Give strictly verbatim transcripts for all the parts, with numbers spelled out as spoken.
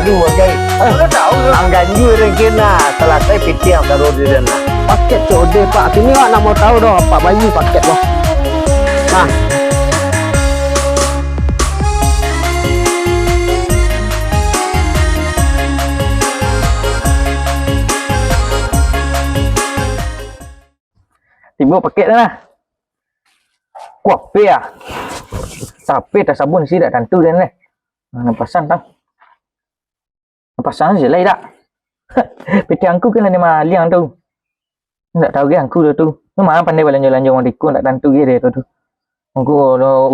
Duo, guys. Eh, lo tahu lo? Ang ganjua den kena, salasai pitih ang taruih di den. Paket C O D, Pak. Kini awak ndak mau tahu doh, Pak, bayi paket doh. Nah. Tibo paket lah. Kuape ah. Sape tasabun si dak tantu den leh. Nah, pasan tang. Pasan se lai dak. Pitih angku kan ado maliang tu. Ndak tahu ge angku tu. Tu mah pandai balanjo-lanjo urang tiko ndak tantu ge dia tu. Angku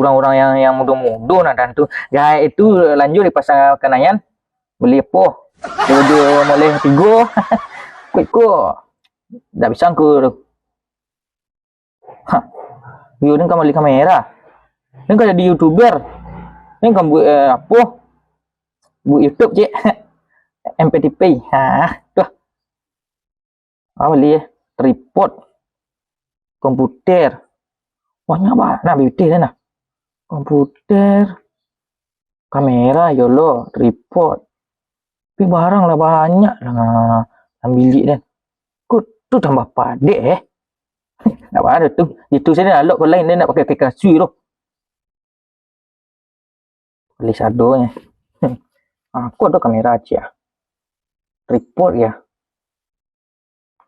urang-urang yang, yang mudo-mudo ndak tantu. Gaek itu lanjo di pasar Kanayan. Beli apo? Dia, dia moleh tigo. Kuik ko. Ndak bisa angku tu. Ha. Yo, den kan bali kamera. Den kan jadi YouTuber. Den kan buek, eh, apo? Buek YouTube, cek. M P T P. Ha, tu. Ah, bali, eh. Tripod. Komputer. Banyak bana pitih den nah. Komputer. Kamera yo lo, tripod. Tapi barang lah banyak lah dalam bilik den. Ko tu tambah padek, eh. Ndak baa tu. Itu sajo lalok ko lain, den ndak pakai, pakai kasua tu. Bali sadonyo. Ah, ko ado kamera ciek ah. Tripod yo.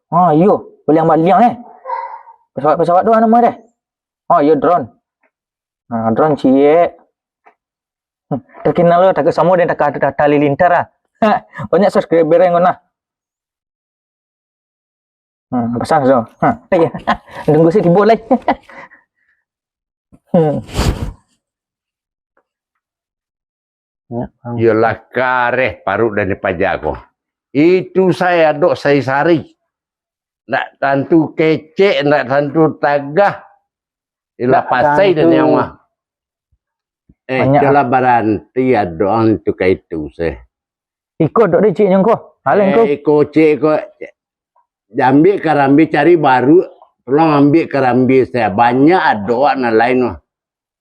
Ah, iyo, baliang-baliang, eh. Pesawat-pesawat tu namo deh? Oh, iyo, drone. Nah, drone ciek. Hmm, takenal lo, takah samo den takah Atta Halilintar ah. Banyak subscriber den ko nah. Hmm, pasan so. Ha, iyo. Tunggu se tibo lai. Hmm. Yo lah kareh paruik den di paja ko. Itu sajo ado sari-sari. Ndak tantu kecek, ndak tantu tagah. Ilah pasai den nyawa. Eh, banyak. Itulah baranti ado ang tu ka itu se. Iko dok dicik nyo ko. Aleh ko. Eh, iko cik ko. Ambiak karambia cari baru, tolong ambiak karambia se. Banyak ado nan lain mah.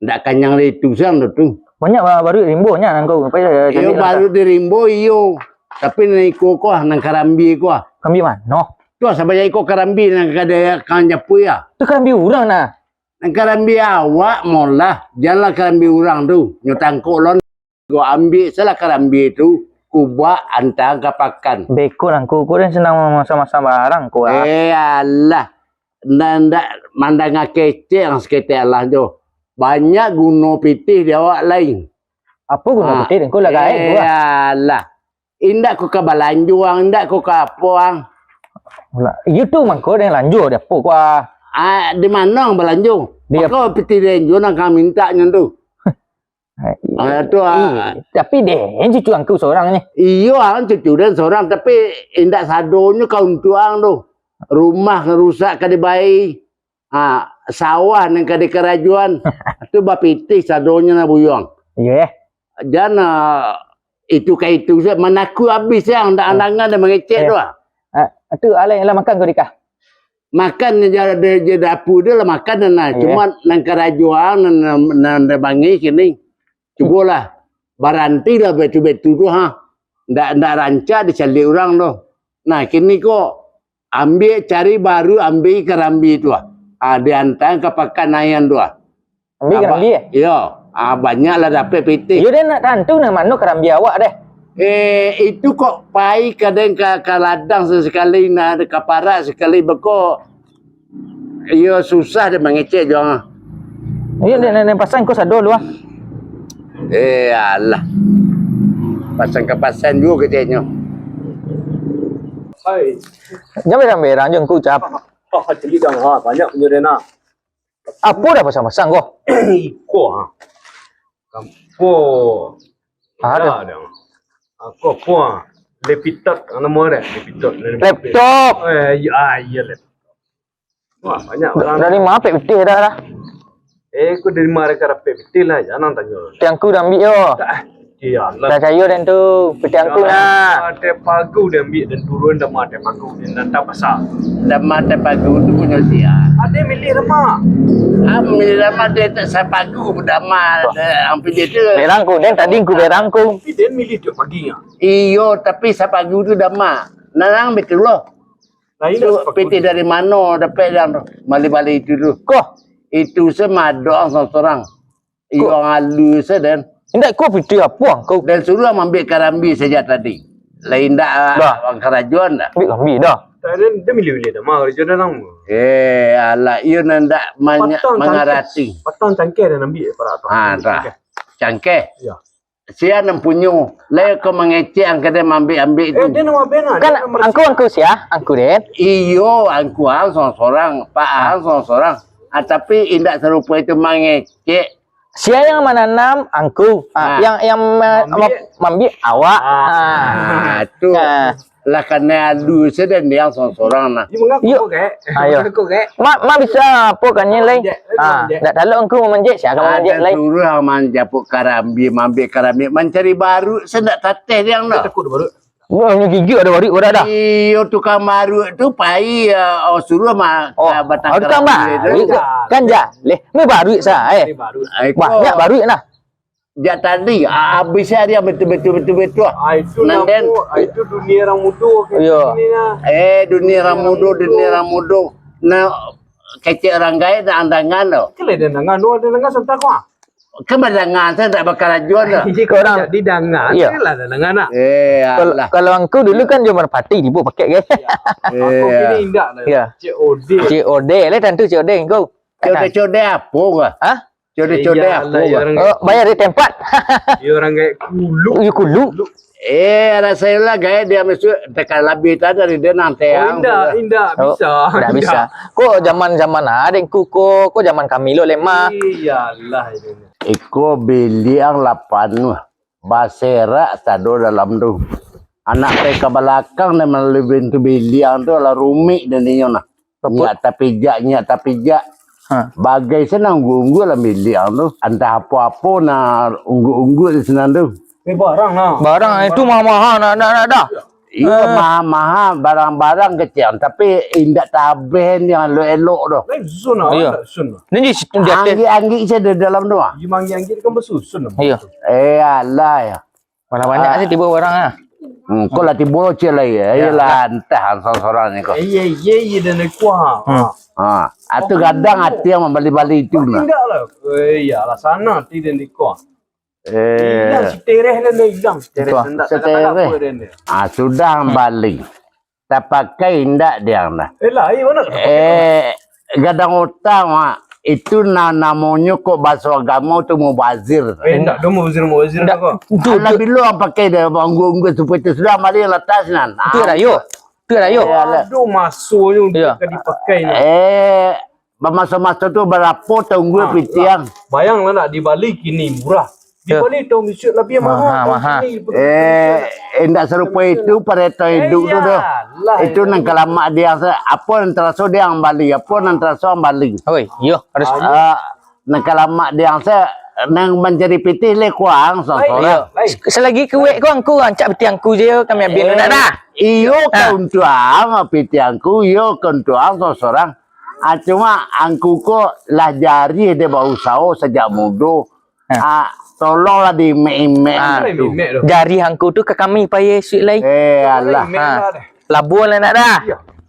Ndak kanyang dari itu siang tu. Banyak ba-, baru rimbo nya nan ko. Iyo, baru di rimbo iyo. Tapi nan iko ko, nan karambia ko. Karambia mano? Tu sabanyak iko karambia nan kada kanyang japui ah. Tu karambia urang nah. Nan karambia awak molah, janlah karambia urang tu. Nyo tangkok lon. Ko ambiak salah karambia tu, kubak antang ka pakan. Beko nangko ko den sanang mamaso-maso barang ko ah. Eh, alah. Ndak, ndak mandanga kecek ang saketek alah jo. Banyak guno pitih di awak lai. Apo guno pitih? Ko lah gaek ko ah. Eh, alah. Indak ko ka balanjo ang, indak ko ka apo ang. Lah, iyo tu mangko den lanjo di apo ko ah. Ah, di mano ang balanjo? Di ap- Mako pitih den jo nan ka mintak nyo tu. Ah, tu, ah. Tapi den cucu angku sorang nyo. Iyo, ang cucu den sorang, tapi indak sadonyo ka untuak ang tu. Rumah rusak ka dibai, ah, sawah nan ka dikarajoan. Tu bapitih sadonyo nah buyuang. Iyo, eh. Jan, ah, itu ka itu se, manakuik abih siang, ndak andangan den mangecek tu ah. Ah, tu alai lah makan ko dikah? Makan je, je, je dapur dia lah makan nah. Iyo. Cuma nan karajoan, nan, nan, nan, nan bangih kini. Cubolah, barantilah betu-betu tu, ha. Ndak, ndak rancak dicaliak urang tu. Nah, kini ko, ambiak cari baru, ambiak karambia tu, ha. Ha, diantaan ka pakan aia tu, ha. Ambiak karambia, eh? Iyo. Ah, banyak lah dapek pitih. Iyo, den ndak tantu nan mano karambia awak deh. Eh, itu kok pai ka den ka, ka ladang sasekali, nah, ka parak sasekali beko. Iyo, susah den mangecek jo. Iyo, den, den, den pasan ko sado lu ah. Eh, alah. Pasan ka pasan juo keceknyo. Hai. Jan berang-berang jo ngku, Cap. Ah, cili dang, ha, banyak punyo den ah. Apo dah pasang-pasang ko? Iko, ha. Kampo. Ah, dah. Ako apo, ha? Lepitot, namo dia? Lepitot. Laptop. Eh, iya, ah, iya, laptop. Wah, banyak orang. Dari ma dapek pitih dah, dah? Eh, ko dari ma dapek pitih lah, jan ang tanyo. Tiangku dah ambiak yo. Tak, eh. Iyo lah. Dah cayo den tu, pitih angku nah. Dama teh pagu den ambiak, den turun dama teh pagu, den datang pasar. Dama teh pagu tu punyo sia? Ade milih dama. Ah, milih dama, dia tak sapagu dama, ang pilih tu. Berang ku, den tadi ku berang ku. Tapi den milih tu pagi nya. Iyo, tapi sapagu tu dama. Nanang betul lah. Lain tu, dah sapagu pitih tu. Dari mano dapek den tu? Bali-bali itu tu. Koh, itu se madok ang sorang-sorang. Iyo, ang alu se den. Indak, ko pitih apo ang ko? Den suruah mambiak karambia sajak tadi. Lah indak, ah, dah. Ang karajoan dah. Ambiak karambia dah. Tak, den, den milih-milih dah, mah karajo den ang. Eh, alah, iyo nan ndak manya-, patang mangarati. Cangkeh. Patang cangkeh den ambiak parak tu. Ah, dah. Cangkeh. Cangkeh. Iyo. Sia nan punyo, lai ko mangecek ang kadai maambiak-ambiak tu. Eh, dia nama band ah. Kan dia nama angku, angku sia? Angku den? Iyo, angku ang sorang-sorang, pak ang sorang-sorang. Ah, tapi indak sarupo itu mangecek. Sia yang mananam angku, ah, yang, yang ma-, maambiak, ma-, maambiak awak. Ah. Ah, tu. Ah. Lah kanai alu se den, dia sorang-sorang nah. Iyo, mangaku kek. Ayo. Mangaku kek. Ma, ma bisa apo kan nyo lai? Manjek, ah, manjek. Ndak talok angku mamanjek, sia ka mamanjek lai? Suruah manjapuk karambia, maambiak karambia, mancari baruik se ndak tateh diang dah. Takut baruik. Wah, nyo gigik ado baruik, baruik dah. Iyo, tukang baruik tu pai, ah, oh, suruah ma-, oh, ah, batang tukang karambia tu. Baruik tu. Kan jaleh. Ni baruik sa, eh. Ni baruik. Ai, banyak ko. Baruik nah. Jak tadi, a-, abih ari betul-betul, betul-betul. Ah, itu nan den namo, ah, itu dunia urang mudo, iyo. Kini nah. Eh, dunia urang mudo, dunia urang mudo. Nah, kecek urang gaek, nak andangan tu. Kele den dangan, oh, den dangan santai ko, ah. Kan badangan, saya tak bakal ajuan tu. Jadi, kalau urang didangan, iyo. Kele lah den dangan, ah. Eh, kal-, alah. Kalau angku dulu kan jo Merpati, dibuek paket, kan? Iyo. Angku kini indak lah. Iyo. C O D. C O D lah, tantu C O D angku. C O D, C O D apo ko? Hah? Codeh-codeh apo, Bang? Oh, bayar di tempat. Iyo, urang gaek kuluk. Iyo, kuluk. Eh, raso lah gaek dia mesti tekan labiah tadi dari dia nang teang. Oh, indak, indak bisa. Indak bisa. Ko zaman-zaman ado, ko, ko, ko zaman kami lo lemah. Iyolah itu. Iko biliang lapan tu. Baserak sado dalam tu. Anak pai ka balakang, nan malalui pintu biliang tu, lah rumik dan inyo nah. Betul. Nyak tapijak, nyak tapijak. Ha. Bagai sinan unggu-unggu lah bilik ang tu. Antah apo-apo nah unggu-unggu di sinan tu. Eh, barang nah. Barang itu maha-maha nak, nak, nak dah. Iyo, maha-maha, barang-barang kecil, tapi indak tabeh yang elok-elok tu. Lain susun lah, iyo. Lain susun lah. Ni di situ, di atas. Anggik-anggik saja di dalam tu, ah. Iyo, anggik-anggik kan basusun lah. Iyo. Eh, alah, ya. Banyak-banyak ah. Aja tibo barang ah. Hmm, kok lah tibo cek lai, ya. Iyalah, antah sorang-sorang ni kok. Iya, iya, iya, dan kuah. Hmm. Ha, atu gadang ati yang mambali-bali itu nah. Indak lah. Eh, iyalah, sana ti dan di kuah. Eh. Indak si tereh dan dah hilang. Si tereh. Ah, sudah bali. Tapakai indak diang dah. Eh, lah, iya, mana? Eh, gadang utang, Mak. Itu na-, namonyo kok baso agamo tu mubazir. Eh, indak doh mubazir, mubazir indak. Alah, bilo ang pakai dah, unggu-unggu seperti itu. Sudah, mari yang letak sinan. Itu rayo. Itu rayo. Aduh, masonyo untuk dipakai ni. Eh, bamaso-maso tu barapo tunggu pitiang? Bayang lah nak dibali kini murah. Dibali tahun bisuak labiah maha. Maha, maha. Eh, indak sarupo itu pareto hidup tu doh. Itu nan kalamak diang sa-, apo nan taraso diang bali, apo nan taraso ang bali. Oi, iyo, harus. Ah, nan kalamak diang sa-, nan mancari pitih le kuang sorang-sorang. Iyo. Selagi kuek ko angku rancak pitih angku je, kami ambil nak dah. Iyo, kauntuang pitih angku, iyo kauntuang sorang-sorang. Ah, cuma angku ko lah jarih dek bausaho sajak mudo. Ah, tolonglah diimek-imek tu. Jarih angku tu ka kami payah isuak lai. Eh, alah. Labuah lai nak dah.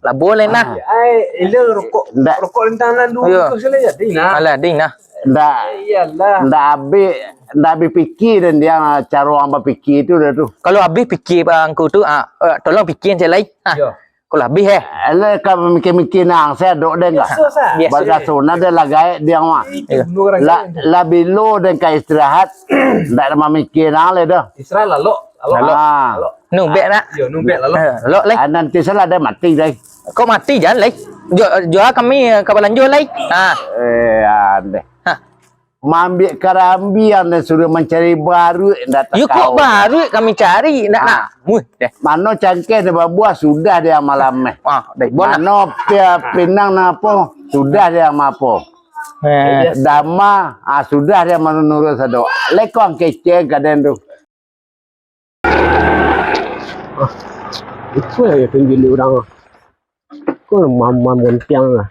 Labuah lai nah. Ai, ila rokok, rokok lintang nan dulu tu selai jadi nah. Alah, ding nah. Ndak, iyalah. Ndak abih, ndak abih pikir dan dia caro ang bapikir tu dah tu. Kalau abih pikir angku tu, ah, eh, tolong pikir selai. Ah. Iyo. Ko lah abih, eh. Alah, ka mikir-mikir nang, sadok den ka. Biaso, sa. Biaso. Bak raso, nah, den lah gaek diang mah. Iyo. Lah, lah bilo den ka istirahat, ndak ada mamikir nang lai doh. Istirahat lalok, lalok. Lalok. Ah. Lalok. Nubek nak. Iyo, nubek lalok. Eh, lalok lai. Ah, nanti salah den mati lai. Kok mati jan lai? Jo, jo kami, eh, ka balanjo lai. Ah. Eh, andeh. Hah. Maambiak karambia, ndak suruah mancari baruik, ndak takau. Yo, kok baruik kami cari, ndak nak. Muih, deh. Mano cangkeh ndak babuah, sudah diang malameh. Ah, dai, bon lah. Mano pia pinang nang apo, sudah diang maapo. Eh. Dama, ah, sudah diang manurut sadok. Lai ko ang kecek ka den tu. Ah, iko lah yo tunjuak urang. Ko mama bontiang lah.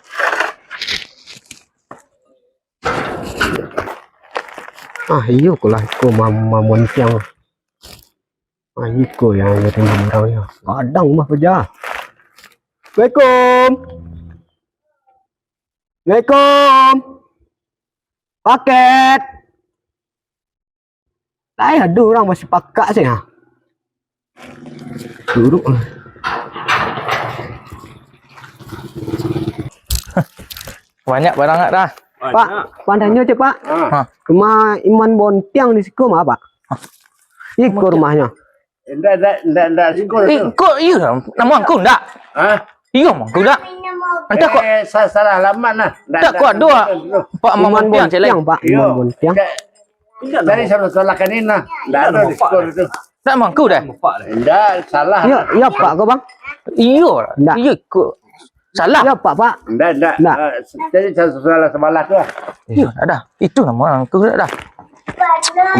Ah, iyo ko lah, iko mama bontiang. Ah, iko yang yo tunjuak urang yo. Gadang mah paja. Assalamualaikum. Assalamualaikum. Paket. Lai ado urang masih pakak sih, ha. Duruk. Banyak barang dah. Pak, pandanyo cek, Pak. Ha. Rumah Iman Bontiang di siko mah, Pak. Iko rumahnyo. Ndak, ndak, ndak, ndak, siko tu. Eh, kok iyo lah? Namo angku ndak? Hah? Iyo, angku ndak? Antah kok. Eh, sa-, salah alamat nah. Ndak, ndak, kok ado, ndak, ndak, ndak. Pak Iman Bontiang, cek lai. Bontiang, Pak. Iyo. Iman Bontiang. Cek, dari salah-salah kan ini nah. Ndak ado di siko tu. Ndak mangku dah? Ndak, salah. Iyo, iyo, Pak, ko, Bang? Iyo. Ndak. Iyo, kok. Salah. Iyo, Pak, Pak. Ndak, ndak. Ndak. Eh, jadi salah, salah sebelah tu lah. Iyo, ndak ado. Itu namo angku ndak ado.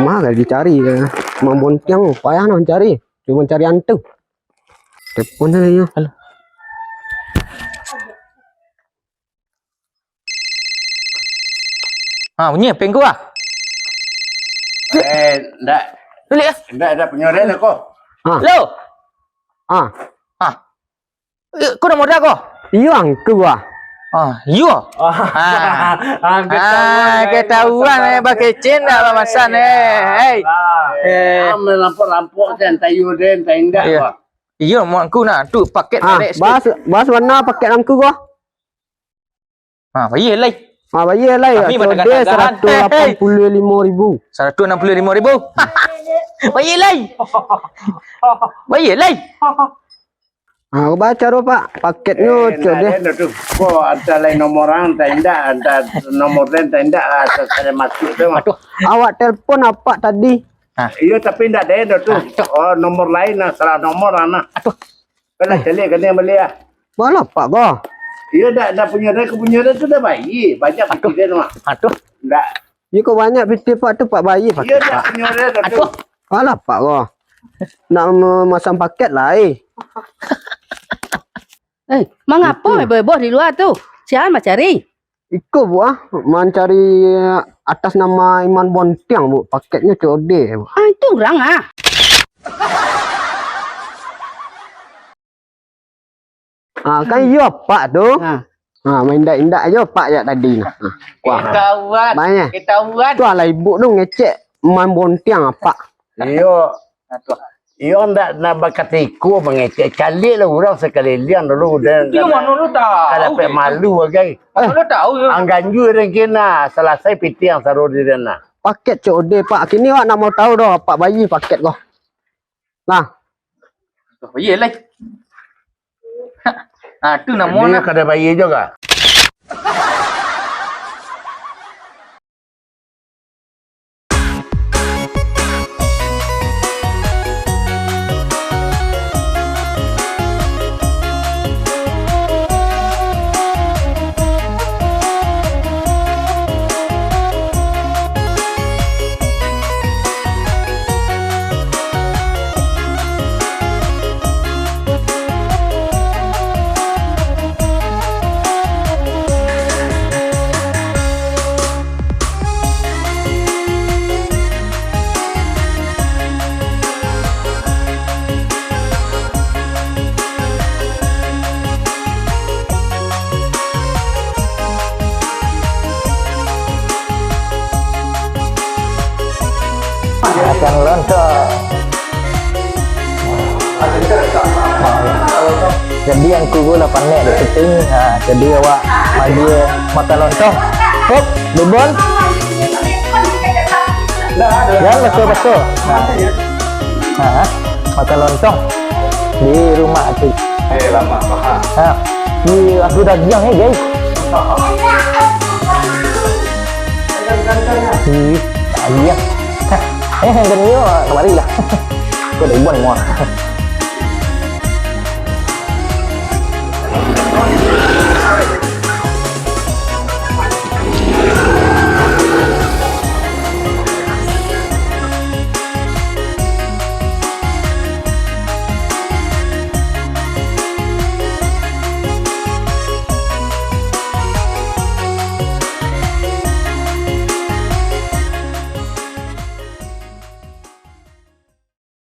Mah lagi cari, eh. Iman Bontiang, payah nak cari. Cuma cari hantu. Telepon sajo. Halo. Ha, bunyi pengku ah. Eh, ndak. Tulik ah. Ndak, ndak punyo den ko. Ha. Halo. Ha. Ha. Eh, ko namo den ko? Iyo, angku ah. Ah, iyo. Ah, ketahuan, eh, bakecen dah bamasan, eh. Hei. Eh. Ah, merampok-rampok, entah iyo den, entah indak, iyo. Bah. Iyo, mangku nah, tu paket. Ah, bahas, bahas bana paket angku ko. Ha, bayia lai. Ha, bayia lai. Kami code saratus lapan puluah limo ribu. Saratus anam puluah limo ribu. Bayia lai. Bayia lai. Ha, baa caro, Pak? Paketnyo code. Eh, ndak ado tu. Ko antah lain nomor ang, antah indak, antah nomor lain, antah indak, asa salah masuk tu. Aduh. Awak telepon apak tadi. Ha. Iyo, tapi ndak ado tu. Aduh. Oh, nomor lain lah, salah nomor lah nah. Aduh. Kan lah caliak ka den baliak ah. Baa lah, Pak, ko? Iyo, ndak, ndak punyo den, ko punyo den tu dah bayia. Banyak pitih den tu mah. Aduh. Ndak. Iyo, ko banyak pitih Pak tu, Pak, bayia paket, Pak. Iyo, ndak punyo den tu. Aduh. Baa lah, Pak, ko? Nak memasang paket lai. Eh, mangapo heboh-heboh di lua tu? Sia mancari? Iko, Bu, ah, mancari atas nama Iman Bontiang, Bu. Paketnyo code, Bu. Ah, itu urang, ah. Ah, kan iyo apak tu. Ah. Ah, maindak-indak ajo apak jak tadi nah. Ah, wah. Ketahuan, banyak. Ketahuan. Tu alah ibu tu ngecek Iman Bontiang apak. Iyo. Nah, tu. Iyo ndak nak bakatiko mangecek. Caliaklah urang sakaliliang dulu, den. Iyo, mano lu tahu? Ka dapek malu bagai. Mano lu tahu, yo? Ang ganjua den kena, salasai pitih ang saro di den nah. Paket code, Pak. Kini awak nak mau tahu doh, Pak, bayia paket ko. Nah. Bayia lai. Ah, tu namo nah. Kada bayia juo. Makan lontong. Jadi angku ko lah panek dek syuting. Ha, jadi awak bagi makan lontong. Hop, bubon. Jan baso-baso. Ha. Ha, makan lontong di rumah tu. Eh, lama, faham. Ha, di lagu dagiang ni, guys. Ih, dagiang. Eh, yang kedua, kamari lah. Kau dah buat semua.